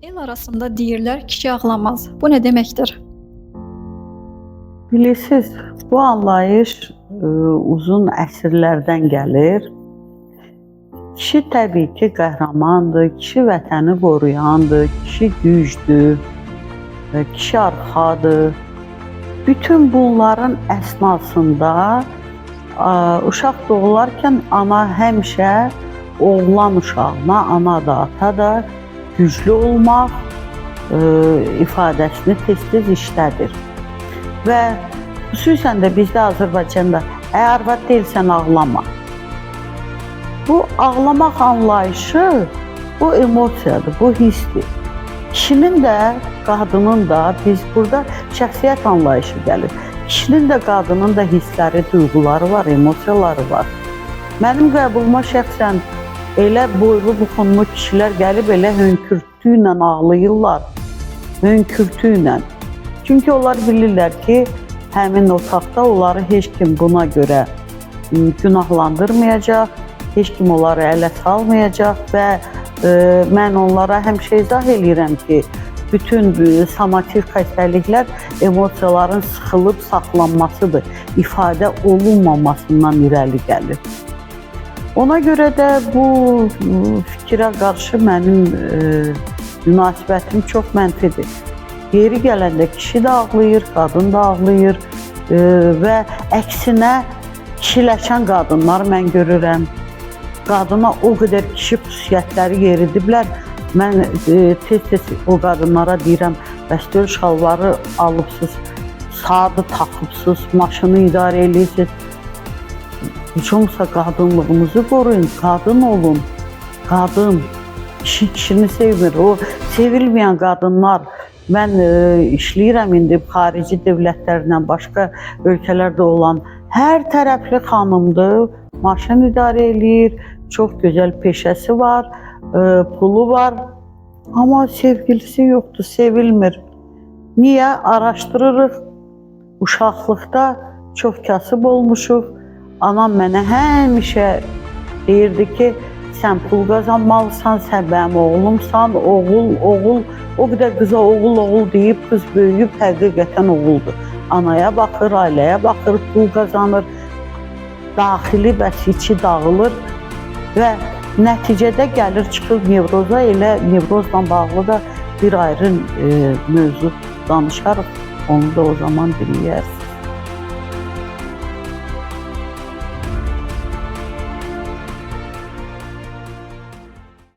El arasında deyirlər kişi ağlamaz. Bu nə deməkdir? Bilirsiniz, bu anlayış uzun əsrlərdən gəlir. Kişi təbii ki, qəhrəmandır, kişi vətəni qoruyandır, kişi gücdür, kişi arxadır. Bütün bunların əsnasında uşaq doğularkən ana həmişə oğlan uşağına, ana da, ata da güclü olmaq ifadəsini tez-tez işlədir. Və xüsusən də bizdə Azərbaycanda əgər arvad deyilsən ağlama. Bu ağlamaq anlayışı bu emosiyadır, bu hissdir. Kişinin də, qadının da biz burada şəxsiyyət anlayışı gəlir. Kişinin də, qadının da hissləri, duyğuları var, emosiyaları var. Mənim qəbuluma şəxsən elə boylu buxunlu kişilər gəlib elə hönkürtü ilə ağlayırlar. Hönkürtü ilə. Çünki onlar bilirlər ki, həmin otaqda onları heç kim buna görə günahlandırmayacaq, heç kim onları ələ salmayacaq və mən onlara həmişə izah eləyirəm ki, bütün somatik xəstəliklər emosiyaların sıxılıb saxlanmasıdır, ifadə olunmamasından irəli gəlir. Ona görə də bu fikrə qarşı mənim münasibətim çox mənfidir. Yeri gələndə kişi də ağlayır, qadın da ağlayır və əksinə kişiləşən qadınlar mən görürəm. Qadına o qədər kişi xüsusiyyətləri yeridiblər. Mən tez-tez o qadınlara deyirəm, bəs deyir şalvarı alıbsınız, saatı taxıbsınız, maşını idarə eləyirsiniz. Heç olmasa qadınlığınızı qoruyun, qadın olun. Qadın, kişi kişini sevmir. O sevilməyən qadınlar, mən işləyirəm indi xarici dövlətlərlə, başqa ölkələrdə olan hər tərəfli xanımdır, maşın idarə eləyir, çox gözəl peşəsi var, pulu var, amma sevgilisi yoxdur, sevilmir. Niyə? Araşdırırıq. Uşaqlıqda çox kasıb olmuşuq. Anam mənə həmişə deyirdi ki, sən pul qazanmalısan, sən mənim oğlumsan, oğul, oğul. O qədər qıza oğul, oğul deyib, qız böyüyüb həqiqətən oğuldur. Anaya baxır, ailəyə baxır, pul qazanır. Daxili bəs içi dağılır və nəticədə gəlir çıxır nevroza, elə nevrozla bağlı da bir ayrı mövzu danışarıq. Onu da o zaman dinləyərsin.